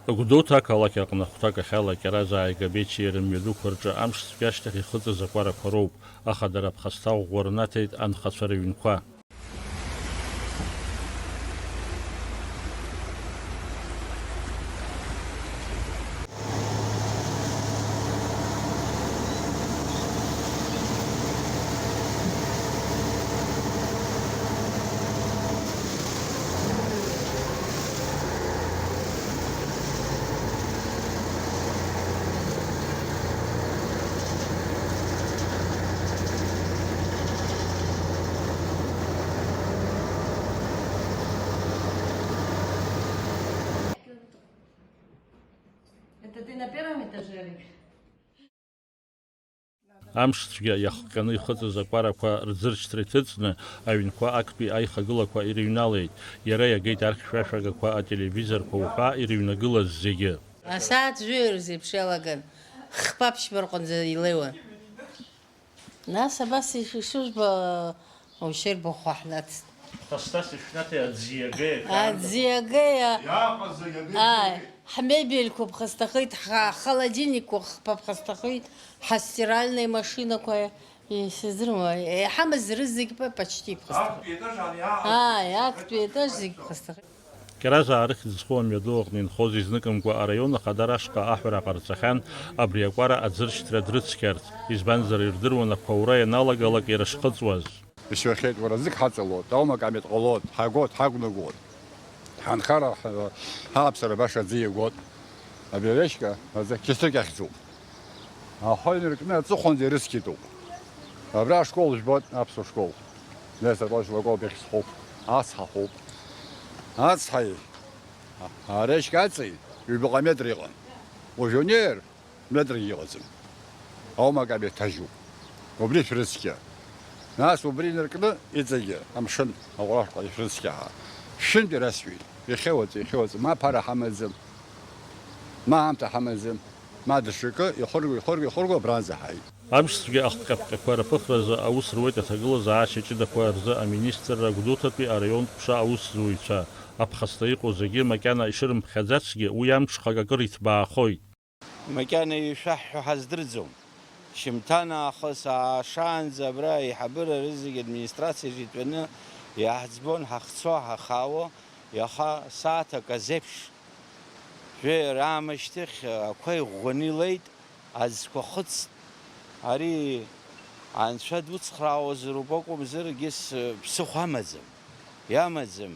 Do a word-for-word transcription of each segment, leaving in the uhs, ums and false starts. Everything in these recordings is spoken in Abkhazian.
Гәдоуҭа ақалақь аҟны ахәҭакахьала Кьаразаа Габечиа рымҩадуқәа рҿы амш цәгьа ашьҭахь ихыҵыз акәарақәа роуп, аха дара аԥхасҭа ӷәӷәа рнаҭеит анхацәа рыҩнқәа. Это ты на первом этаже, Алекс? Амш цәгьа иахҟьаны ихыҵыз акәарақәа рӡыршьҭра иҭыҵны, аҩнқәа актәи аихагылақәа ирыҩналеит. Иара иагеит архьшәашәагақәа, ателевизорқәа уҳәа ирыҩнагылаз зегьы. Асааҭ жәаҩа рзеиԥш иалаган, хԥа ԥшьба рҟынӡа илеиуан. Нас абас иш-, ишыжәбо, Ушьырбахәа ҳнацт. Ԥхасҭас ишәнаҭеи аӡиагеи? Аӡиагеи, а-, Иааҟаз зегьы ааи, абеиԥш. Ҳмебельқәа ԥхасҭахеит, ҳхолодильникқәа хԥа ԥхасҭахеит, ҳастиральные машинақәа, исыздыруам, иҳамаз рызегь п-, почти ԥхасҭахеит. Актәи етаж ани иааҟаз Ааи, актәи етаж зегь ԥхасҭахеит. Кьаразаа рыхьӡ зху амҩаду аҟны инхоз изныкымкәа араион ахадара ашҟа аҳәара ҟарҵахьан, абри акәара аӡыршьҭра дрыцқьарц, избанзар ирдыруан ақәаура ианалагалак ирышхыҵуаз. Ишәҳәахьеит, уара зегь ҳаҵалоит, аума камеҭ ҟалоит, ҳагоит, ҳақәнагоит. Ҳанхара, ҳа-, ҳааԥсара баша аӡы иагоит. Абри аҩашька азы қьаҭрык иахьӡуп. Ахәа инаркны аҵыхәанӡа ирыцқьатәуп. Абра ашкол жәбоит, аԥсуа школ. Нестор Павлович Лакоба иахь схоуп, ацҳа ҳәоуп. Ацҳаи, а-, ари ашька аҵеи ҩбаҟа метр иҟан. Уажә унеир, метргьы ыҟаӡам. Аума акаба иҭажьуп. Убри шәрыцқьа. Нас убри инаркны иҵегьы амшын аҟәарашәҟәа ишәрыцқьаҳа. Шәынтә ирасҳәеит. Иахьа уаҵәы, иахьа уаҵәы. Ма ԥара ҳамаӡам, ма аамҭа ҳамаӡам, ма даҽакы ихырго, ихырго, ихырго абранӡа ҳааит. Амшцәгьа ахҟьаԥҟьақәа рыԥыхразы аус руеит аҭагылазаашьа ҷыдақәа рзы аминистрра Гәдоуҭатәи араионтә ҟәша аусзуҩцәа. Аԥхасҭа иҟоу зегьы макьана ишырымԥхьаӡацгьы, уи амҽхак акыр иҭбаахоит. Макьана ишәаҳҳәо ҳаздырӡом. Шьымҭан аахыс аашаанӡа абра аиҳабыра рызегь администрациаҿы итәаны иаҳӡбон ҳахцо, ҳахаауо, иаха сааҭ аказеиԥш. Жәаҩа раамышьҭахь ақәа иӷәӷәаны илеит, аӡқәа хыҵт. Ари анцәа дуцхраауазароуп акәымзар, егьыс ԥсыхәа амаӡам, иамаӡам.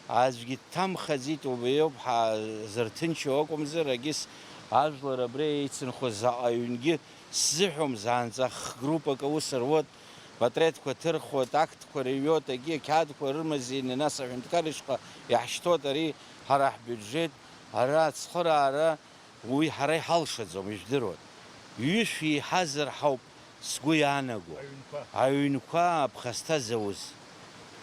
Аӡәгьы дҭамхаӡеит, убриоуп ҳазырҭынчу акәымзар, егьыс ажәлар абри еицынхо заҟа ҩнгьы сзыҳәом, заанӡа х-группак аус руеит, патреҭқәа ҭырхуеит, актқәа рыҩуеит, егьи ақьаадқәа рымазеины, нас аҳәынҭқар ишҟа иаҳшьҭуеит, ари ҳара ҳбиуџьет, ара ацхыраара, уи ҳара иҳалшаӡом, ижәдыруеит. Ҩышә еиҳазар ҳауп, сгәы иаанаго. Аҩнқәа. Аҩнқәа аԥхасҭа зауз.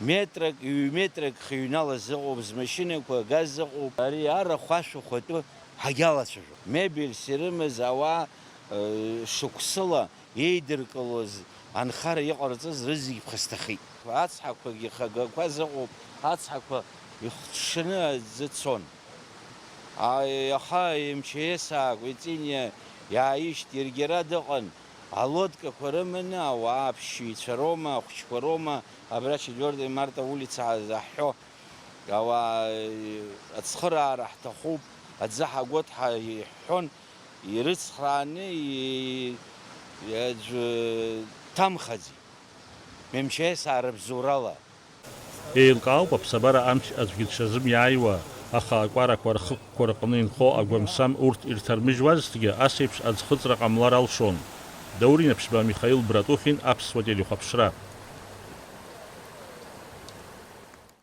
Метрак, ҩ-метрак хыҩнала зыҟоуп, змашьынақәа агаз ыҟоуп. Ари арахә ашәахә атәы ҳагьалацәажәом. Мебельс ирымаз ауаа, э, шықәсыла еидыркылоз анхара иҟарҵаз рызегь ԥхасҭахеит. Ацҳақәагьы хагақәа зыҟоуп, ацҳақәа ихәҽҽаны аӡы цон. А, иаха МЧС-аа Кәиҵиниа иааишьҭ, иаргьы ара дыҟан. Алодкақәа рыманы ауаа аԥшьҩцәа роума, ахәыҷқәа роума, абра Четвёртый марта улица ҳазаҳҳәо, ауаа, ацхыраара ҳҭахуп, аӡы ҳагоит ҳа-, иҳәҳәон, ирыцхрааны, и-, аӡәы дҭамхаӡеит, МЧС-аа рыбзоурала. Еилкаауп аԥсабара амч аӡәгьы дшазымиааиуа, аха акәарақәа рхықәкқәа рҟны инхо агәамсам урҭ ирҭармыжьуазҭгьы, ас еиԥш аӡхыҵра ҟамлар алшон. Даур Инаԥшьба, Михаил Братухин, Аԥсуа телехәаԥшра.